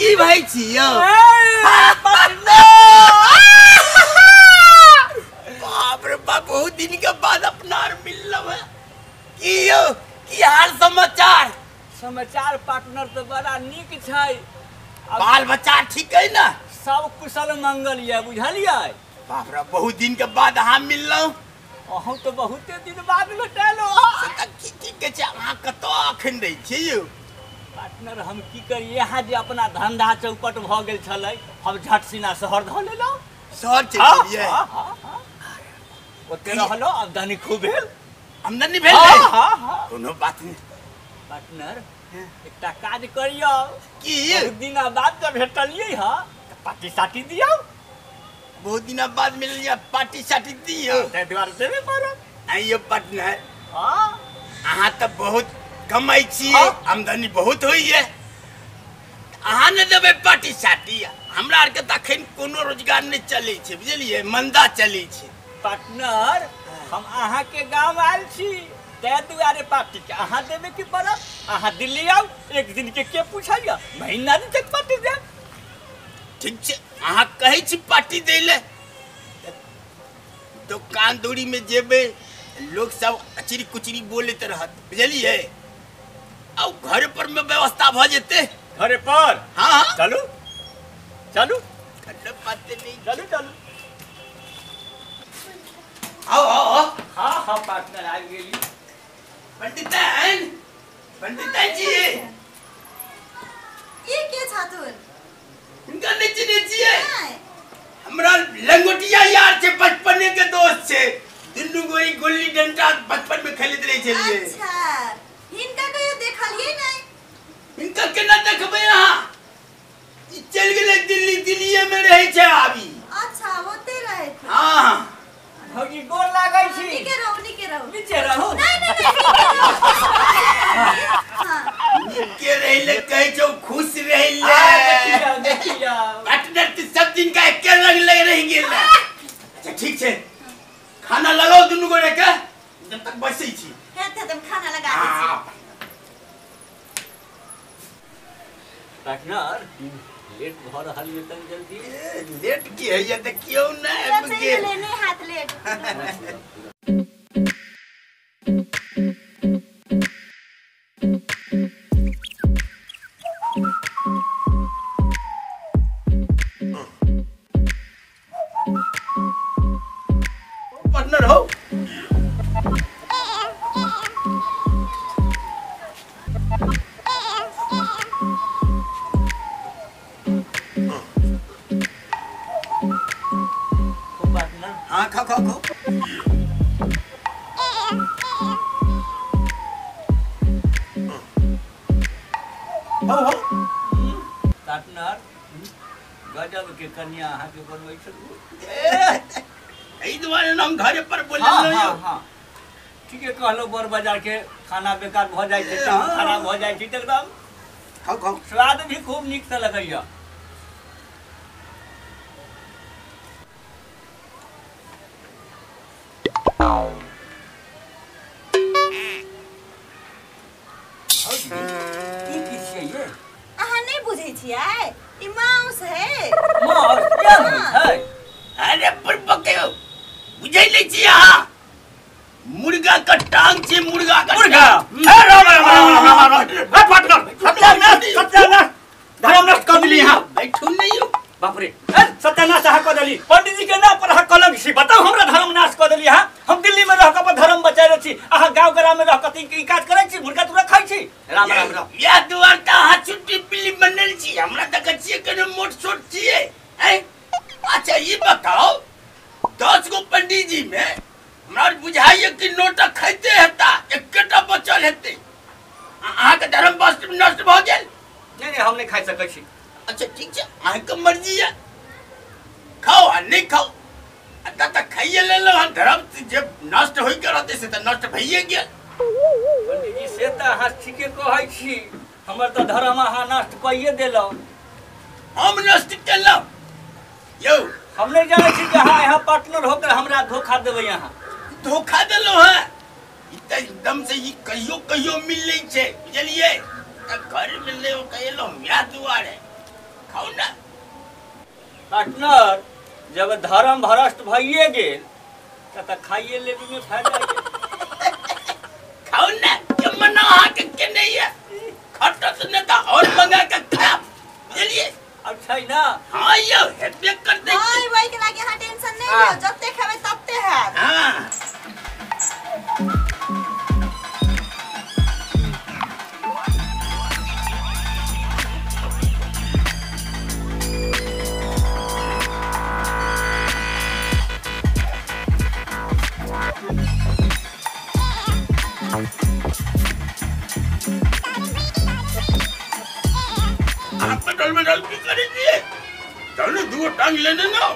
की भाई छी यौ? बाप रे बाप, बहुत दिन के बाद अपना आर मिललहुँ है। की यौ, की हाल समाचार? समाचार पार्टनर तो बड़ा नीक छै। बाल बच्चा ठीक है ना? सब कुशल मंगल ये, बुझलियै? बाप रे, बहुत दिन के बाद अहाँ मिललहुँ। अहूँ तो बहुते दिन बाद भेटलहुँ। की ठीक छै, अहाँ कतऽ अखन रहै छियै यौ? पार्टनर हम की करियै, यहाँ जे अपना धंधा चौपट भऽ गेल छलै, हम झट सिना शहर धऽ लेलहुँ। शहर चलि गेलियै? ओतऽ रहलहुँ, आमदनी खूब भेल। आमदनी भेल? हाँ। कोनो बात नहि। पार्टनर एकटा काज करियौ। की? बहुत दिन बाद जब भेटलियै हँ तऽ पार्टी साटी दियौ। बहुत दिन बाद मिललियै, पार्टी साटी दियौ? ताहि दुआरे देबे पड़त। आइयो पार्टनर, हाँ अहाँ तऽ बहुत कमाइ छियै, आमदनी बहुत होइए, अहाँ नहि देबै पार्टी साटी? हमरा आरके तऽ अखन कोनो रोजगार नहि चलै छै, बुझलियै? मंदा चलै छै। पार्टनर हम अहाँके गाँव आयल छी, ताहि दुआरे पार्टी के अहाँ देबे के पड़त। अहाँ दिल्ली आउ, एक दिन के पूछैया, महीना दिन तक पार्टी देब। ठीक छै, अहाँ कहै छी पार्टी दै लए, दोकान दौरी में जेबै लोक सब अचरी कुचरी बोलैत रहत, बुझलियै? आ घर पर में व्यवस्था भऽ जेतै। घरे पर? हाँ। चलू चलू, चलू चलू। आओ आओ। हाँ हाँ पार्टनर आ गेली। पंडिताइन, पंडिताइन जी, ये के छातुन? हिनका नहि चिन्है छियै? हमरा लंगोटिया यार छै, बचपने के दोस्त छै, दुनू गोरी गुल्ली डंडा बचपन में खेलैत रहै छलियै। अच्छा, हिनका कहियो देखलियै नहि? हिनका केना देखबै अहाँ? ई चलि गेलै दिल्ली, दिल्लीए में रहै छै आबी। अच्छा, ओते रहै छै। हाँ। भौजी गोर लागै छी। नीके रहू, नीके रहू। नीचे रहू? नहीं नहीं नहीं, नीके रहै ले कहै छौ, खुश रहै ले। पार्टनर तऽ सब दिन का एके रंग लग रहि गेल। अच्छा ठीक छै, खाना लगाओ दुनू गोरे के, जब तक बैसै छी। हेतै तऽ खाना लगा दै छी। पार्टनर लेट भऽ रहल ये, तनी जल्दी। लेट की होइए देखियौ ने। आबि गेल नहि हाथ लेट। पार्टनर हो, हाँ खाओ खाओ खाओ। हो हो पार्टनर गजब के कन्या अहाँ के बनबै छलू। एहि दुआरे हम घरे पर बोलल। हाँ हाँ ठीके कहलो, बर बाजार के खाना बेकार भऽ जाइ छै, खराब भऽ जाइ छै एकदम। खाओ खाओ, स्वाद भी खूब नीक से लगैया। अहाँ नहीं बुझै छियै, ई मांस है। मांस क्या है? अरे पर पकड़ो, बुझै नहीं छी अहाँ? मुर्गा का टांग छै, मुर्गा का मुर्गा। ए राम राम राम राम राम, ए पार्टनर सत्यानाश सत्यानाश, धर्म नष्ट कर देली यहाँ। बैठू नहीं हो। बाप रे, ए सत्यानाश अहाँ कऽ देली। पंडित जी के नाम पर अहाँ कलंक छी। बताउ हमरा धर्म नाश कऽ देली अहाँ। हम दिल्ली में रह कऽ अपन धर्म बचाय छी, अहाँ गाँव ग्राम में रह कऽ ई काज करै छी, मुर्गा तुर्गा खाइ छी। राम राम राम। इएह दुआरे तऽ अहाँ छुट्टी पिल्ली बनल छी, हमरा देखै छियै केना मोट सोट छियै। अच्छा ई बताउ, 10 गो पंडित जी में हमरा बुझाइए कि 9टा खाइते हेता, एकेटा बचल हेतै। अहाँके धर्म नष्ट भऽ गेल? नहीं नहीं, हम नहीं खाइ सकै छी। अच्छा ठीक छै, अहाँके मर्जी है, खाओ आ नहि खाओ। एतऽ तऽ खाइए लेलहुँ हन, धर्म जे नष्ट होइके रहतै से तऽ नष्ट भइए गेल। पंडित जी से तऽ अहाँ ठीके कहै छी, हमर तऽ धर्म अहाँ नष्ट कइए देलहुँ। हम नष्ट केलहुँ यौ? हम नहीं जानै छी कि अहाँ यहाँ पार्टनर होकर हमरा धोखा देबै। अहाँ धोखा देलहुँ हँ? ई तऽ एकदम से ई कहियो कहियो मिलै छै, बुझलियै? तऽ घर मिललै कहलहुँ इएह दुआरे। खाउ ना। पार्टनर जब धर्म भ्रष्ट भइए गेल त खाइए लेबे में फायदा है। खाउ ना के मना के के नहीं है खटत ने त और मंगा के खा बुझलिए। अब छै ना। हां यो हेबे कर दे। हां भाई के लागे हां टेंशन नहीं लियो, जते खाबे तते हैत। हां टांग लेने ना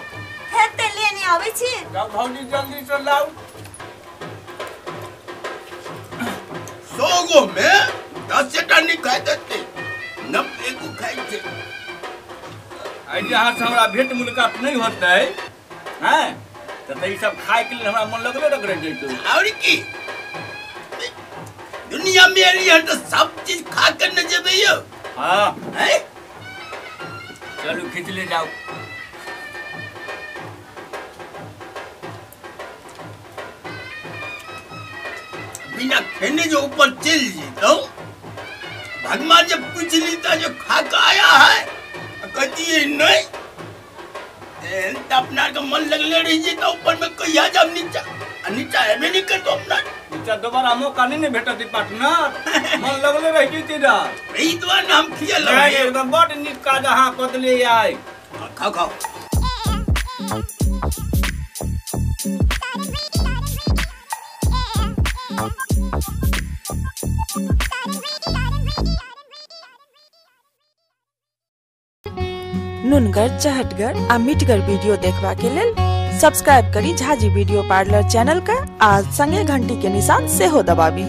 हेते लेने आबै छी। जाओ भौजी जल्दी से लाओ। 100 गो में 10 टा नहीं खाइ देते, 90 गो खाइ छै। आइ जे अहाँ से हमरा भेंट मुलाकात नहीं होतै हैं त ई सब खाइ के लेल हमरा मन लगले रगड़े जइतौ। और की दुनिया में एली हन त सब चीज खा के न जेबै यौ। हां हैं चलू खींच ले जाओ। बिना खेने जो ऊपर चल जीतो भगवान जब पूछ लेता जो खा के आया है कहती है नहीं तो अपना का मन लगले रही जीता ऊपर में कहिया जाब नीचा आ नीचा हेबे नहीं करतो अपना नीचा दोबारा मौका नहीं भेटत पार्टनर मन लगले रह जीती रा। एही दुआरे हम खिया लगे एकदम बड नीक काज अहाँ कऽ देलियै आइ। खाओ खाओ। नुनगर चहटगर आ मिठगर वीडियो देखबा के लेल सब्सक्राइब करी झाजी वीडियो पार्लर चैनल का आ संगे घंटी के निशान सेहो दबाबी।